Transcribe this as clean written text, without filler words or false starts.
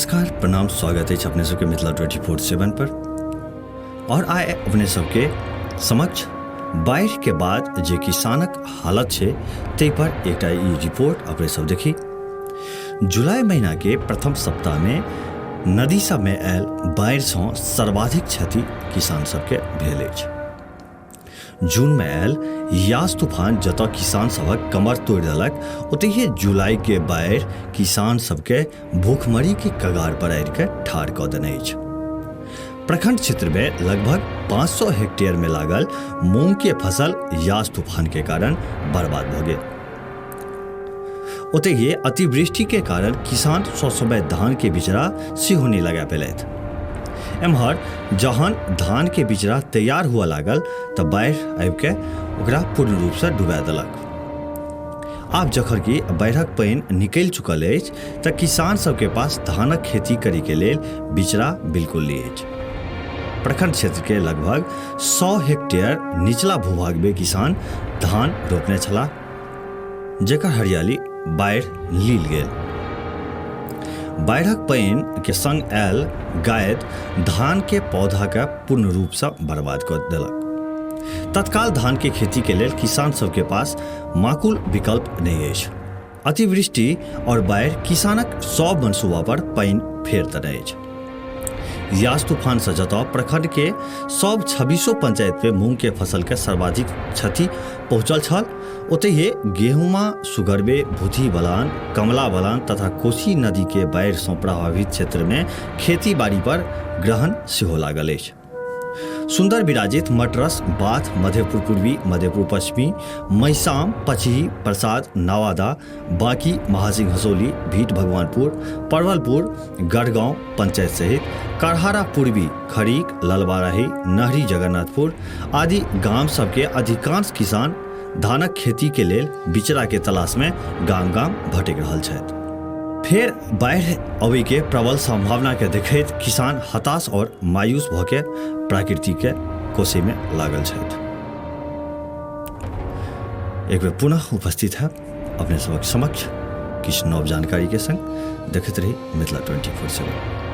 नमस्कार, प्रणाम, स्वागत अछि अपने सबके मिथिला 24/7 पर। और आइ अपने सबके समक्ष बाढ़ि के बाद जे किसानक हालत छै ताहि पर एकटा ई रिपोर्ट अपने सब देखी। जुलाई महीना के प्रथम सप्ताह में नदी सब में आयल बाढ़ि सँ सर्वाधिक क्षति किसान सबके भेल अछि। जून में आयल यास तूफान जतऽ किसान सभक कमर तोड़ि देलक, ओतहिए जुलाई के बाढ़ि किसान सबके भूखमरी के कगार पर आबि के ठाढ़ कऽ देने अछि। प्रखंड क्षेत्र में लगभग 500 हेक्टेयर में लागल मूंग के फसल यास तूफान के कारण बर्बाद भऽ गेल। ओतहिए अतिवृष्टि के कारण किसान ससमय धान के बिचड़ा सेहो नहि लगा पेलथि। एम्हर जहन धान के बिचड़ा तैयार हुआ लागल तऽ बाढ़ि आबि के ओकरा पूर्ण रूप से डुबा देलक। आब जखन कि बाढ़िक पानि निकलि चुकल अछि तऽ किसान सबके पास धानक खेती करे के लेल बिचड़ा बिल्कुल नहि अछि। प्रखंड क्षेत्र के लगभग 100 हेक्टेयर निचला भूभाग में किसान धान रोपने छलाह, जेकर हरियाली बाढ़ि लील गेल। बाढ़िक पानि के संग आयल गायद धान के पौधा के पूर्ण रूप से बर्बाद कऽ देलक। तत्काल धान के खेती के लेल किसान सबके पास माकूल विकल्प नहि अछि। अतिवृष्टि और बाढ़ि किसानक सब मनसूबा पर पानि फेर देने अछि। यास तूफान से जतऽ प्रखंड के सब 26 पंचायत में मूंग के फसल के सर्वाधिक क्षति पहुंचल छल, ओतहिए गेहुमा, सुगरबे, भूथी बलान, कमला बलान तथा कोसी नदी के बाढ़ि सँ प्रभावित क्षेत्र में खेती बाड़ी पर ग्रहण सेहो लागल अछि। सुंदर विराजित मटरस, बाथ, मधेपुर पूर्वी, मधेपुर पश्चिमी, मैसाम, पचही, प्रसाद, नवादा, बांकी, महासिंह हसौली, भीट भगवानपुर, परवलपुर, गढ़गांव पंचायत सहित करहारा पूर्वी, खरीक, ललबाराही, नहरी जगन्नाथपुर आदि गाम सबके अधिकांश किसान धानक खेती के लेल बिचड़ा के तलाश में गाम गाम भटकि रहल छथि। फेर बाढ़ि अबै के प्रबल संभावना के देखैत किसान हताश और मायूस भऽ के प्रकृति के कोसै में लागल छथि। एक बेर पुनः उपस्थित है अपने सबक समक्ष किछु नव जानकारी के संग। देखैत रही मिथिला 24/7।